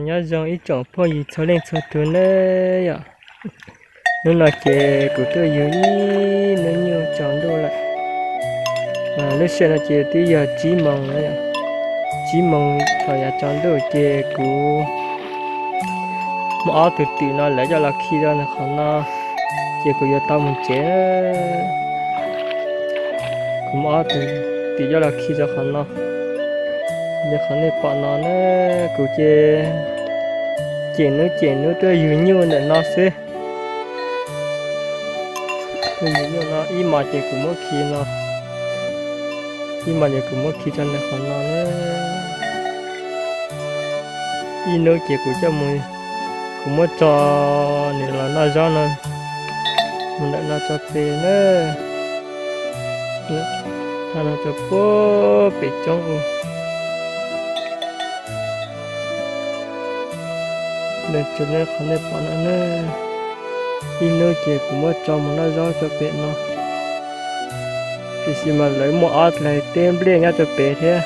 Nyob zoo ib tsoom phooj ywg txhua leej txhua tus nawb yom. Hnub no ces kuv tuaj yug ib hnub nyuj tsaus ntuj lawm. Lub sij hawm no ces twb yog tsib moos na yom. Tsib moos thaum yav tsaus ntuj ces kuv muaj ob tug twm no lawv coj los khi rau qhov no, ces kuv yuav tau mus tsev. Kuv muaj ob tug twm coj los khi rau qhov no. Li qhov nej pom no na, kuv ces cem hnub cem hnub tuaj yug nyuj ntawm no xwb. Tuaj yug nyuj no ib hmos ces kuv muab khi no, ib hmos ces kuv muab khi rau ntawm qhov no na. Ib hnub ces kuv coj mus, kuv muab tso nws los noj zaub no mus ntawm no tso pem na. Thaj no tso puag pem roob u. Qhov nej pom no na, ib hnub ces kuv muab tso mus noj zaub tso pem no. Tiam sis mas lawv muaj ob dlaim teb nplej nyob tso pem thiab,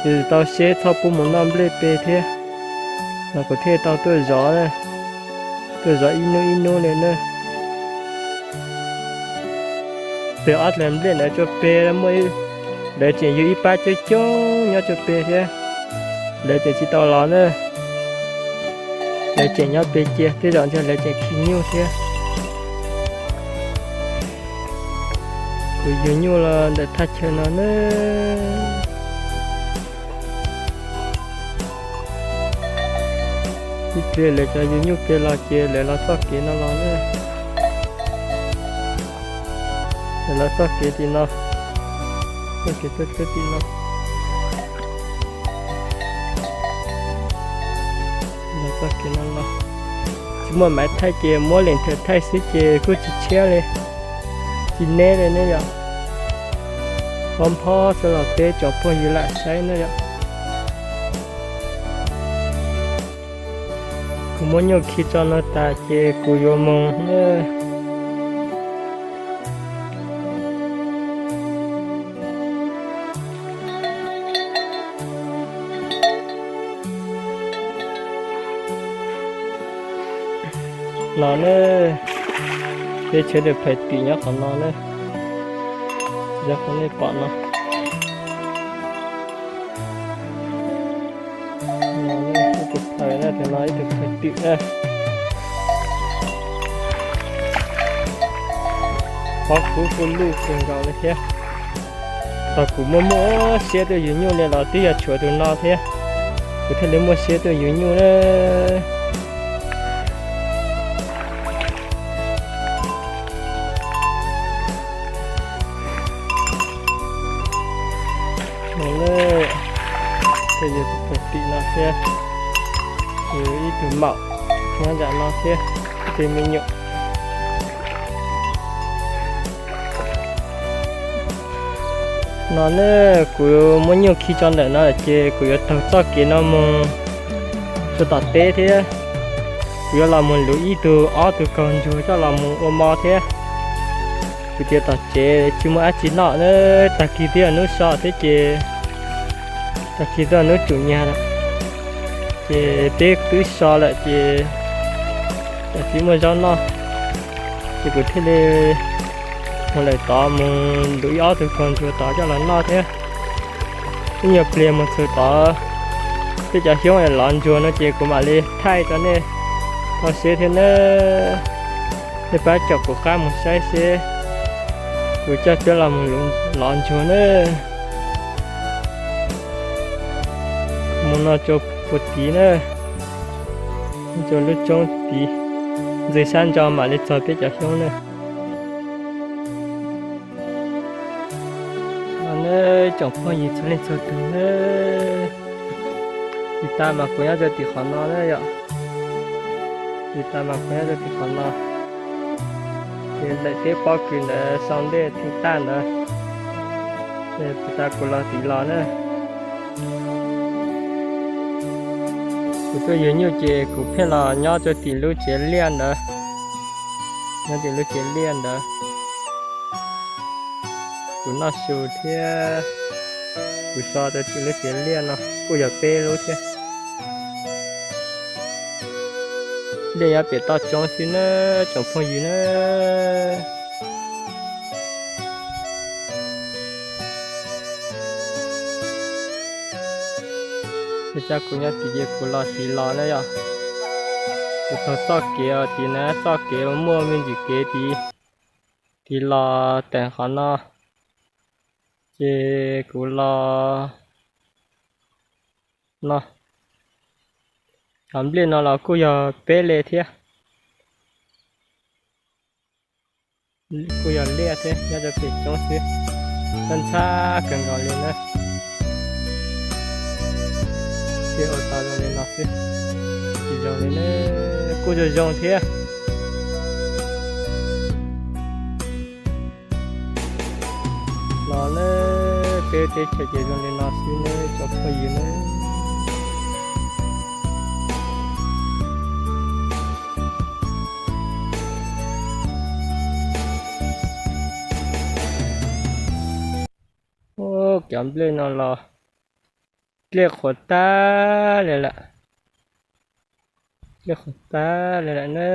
yus tau seb txhob pub mus noj nplej pem thiab, mas kuv thiaj tau tuaj zov, tuaj zov ib hnub ib hnub li na. Pem ob dlaim nplej ntawd tso pem muaj, lawv tseem yug ib pab coob coob nyob tso pem thiab. Lawv tseem tsis tau los na, lawv tseem nyob pem cia, tej zaum ntshe lawv tseem khi nyuj thiab. Kuv yug nyuj los ntawm thaj chaw no na. Ib pliag lawv cov yug nyuj pem los ces lawv los txoj kev no los na. Lawv los txoj kev tim no, txoj kev tuaj tim no. Los txoj kev no los, tsis muaj maiv thaij ces muab lees thawm thaij xwb ces kuj tsis tshiab li, tsis neb li ne yom. Phob phob xwb los peb tsoom phooj ywg lam saib ne yom. Kuv muab nyuj khi tso no tas ces kuv yuav mus na. No ne, peb tshawb tus phais tim nyob qhov no ne, yog qhov nej pom no. Ib tus phais na, tus no ib tus phais tim na. Qhov kuv kuj luj kawg nkaus li thiab. Thaum kuv muaj muaj siab tuaj yug nyuj li los twb yog tshuav tus no thiab, kuv thiaj li muaj siab tuaj yug nyuj na. Tej yog tus phais tim no thiab, yus ib tug maum nyob nram no thiab, tej me nyuam. No ne, kuv muab nyuj khi tso ntawm no ces kuv yuav taug txoj kev no mus rau tom teb thiab. Kuv yuav los mus luv ib tug ob tug kaug ntsuag coj los mus ua mov thiab. Kuv tias tom tsev tsis muaj dab tsi noj na, tag kis twb yog hnub so thiab ces, tag kis twb yog hnub tsum nyag lawm, ces peb twb so lawm ces tsis muaj zaub noj, ces kuv thiaj li mus lawm tod mus luv ib ob tug kaug ntsuag tod coj los noj thiab. Ib nyuag pliag mus txog tod, peb cov xyoob lov ntsuag no ces kuv mam li thaij rau nej tau seb thiab na. Nej pab caum kuv qab mus saib seb kuv coj cuab los mus lov ntsuag na. Mus no rau puag tid na, rau lub roob tid, ntxws sab ntso mam li txog peb cov xyoob na. No ne, tsoom phooj ywg txhua leej txhua tus na, tiv tas mas kuv nyob rau tim qhov no na yom. Tiv tas mas kuv nyob rau tim qhov no, ces lawm teb pob kws ntawd sau ntej theej tag ntawd, tiv tas kuv los tim los na. Kuv tuaj yug nyuj ces kuv pheej los nyob rau tim lub tsev liaj ntawd, nyob tim lub tsev liaj ntawd. Kuv noj su thiab Kuv so tau tswm lub tiav liaj no kuj yog peb lub thiab. Liaj nyob pem toj roob xwb na, tsoom phooj ywg na. Ua cas kuv nyob tid ces kuv los tid los na yom. Kuv taug txoj kev tid na, txoj kev muaj me ntsis kev tid, tid los teem qhov no, ces kuv los no. Cov nplej no los kuj yog peb le thiab. Kuj yog liaj thiab, nyob rau pem roob xwb. Ntxhab ntxhab kawg nkaus li na. Thiaj ua tau zoo li no xwb. Tsis zoo li na, kuj zoo zoo thiab. Los na, peb teb chaws ces zoo li no xwb na, tsoom phooj ywg na. Cov nplej no los dlej qhuav tag li lawm. Dlej qhuav tag li lawm na.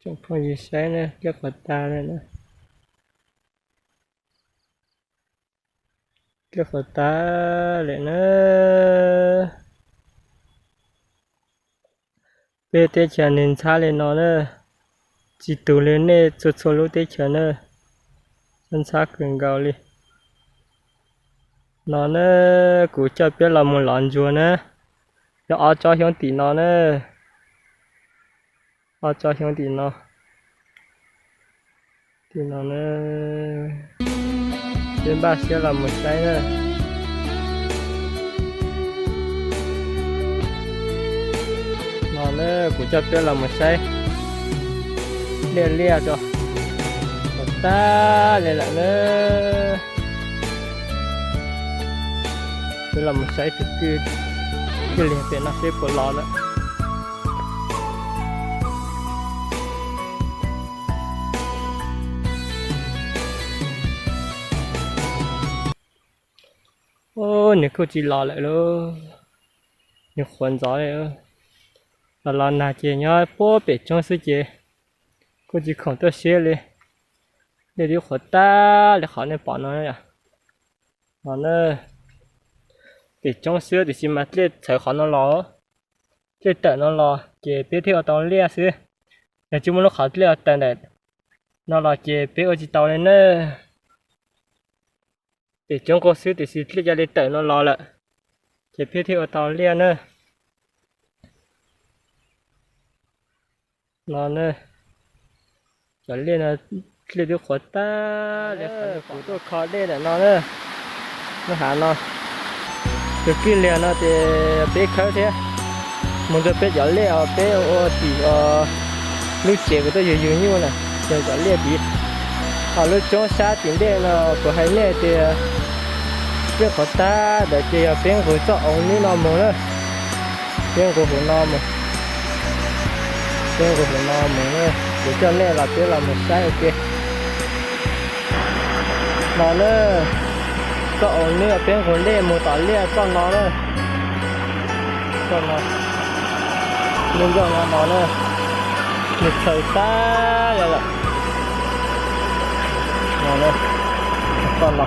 Tsoom phooj ywg saib na, dlej qhuav tag li na. Dlej qhuav tag li na. Peb teb chaws nws ntxhab li no na, tsis tus li nej txhua txhua lub teb chaws na, ntxhab kawg nkaus li. No na, kuv coj peb los mus lov ntsuag na, yog ob tsob xyoob tim no na, ob tsob xyoob tim no, tim no na, peb npaj siab los mus saib na. No na, kuv coj peb los mus saib liaj liaj tso, qhuav tag li lawm na. Peb los mus saib tus kwj, kwj liag pem no seb puas los lawm. Nws kuj tsis los lawm lauj, nws qhuav ntxov li. Los los nag ces nyob puag pem roob xwb ces kuj tsis khoom tuaj siab li. Dej twb qhuav tag li qhov nej pom no yom. No na, pem roob xwb tiam sis mas dlej txhawv qhov no los, dlej tawm no los ces peb thiaj ua tau liaj xwb. Yog tsis muaj lub qhov dlej tawm ntawm no los ces peb ua tsis tau li na. Pem roob kuj xwb tiam sis dlej cia li tawm no los lawm, ces peb thiaj ua tau liaj na. No na, cov liaj no, dlej twb qhuav tag li, kuv tuaj kho dej ntawm no na. Lub hav no, tus kwj liag no ces peb khawb thiab, mus rau peb cov liaj os, peb ua tim os, lub tsev kuv tuaj yug yug nyuj na, yog cov liaj tid. Ho lub roob sab tim ntej no kuv hais nej tias dlej qhuav tag ntawd ces yog peb nqug txoj oo nib no mus na. Peb nqug huv no mus, peb nqug huv no mus, kuv coj nej los peb los mus saib ua ke. No na, txoj oo nib peb nqug dej mus tom liaj txoj no na. Txoj no, lub nroog no no na, nws txhaws tag li lawm. No na, txoj no.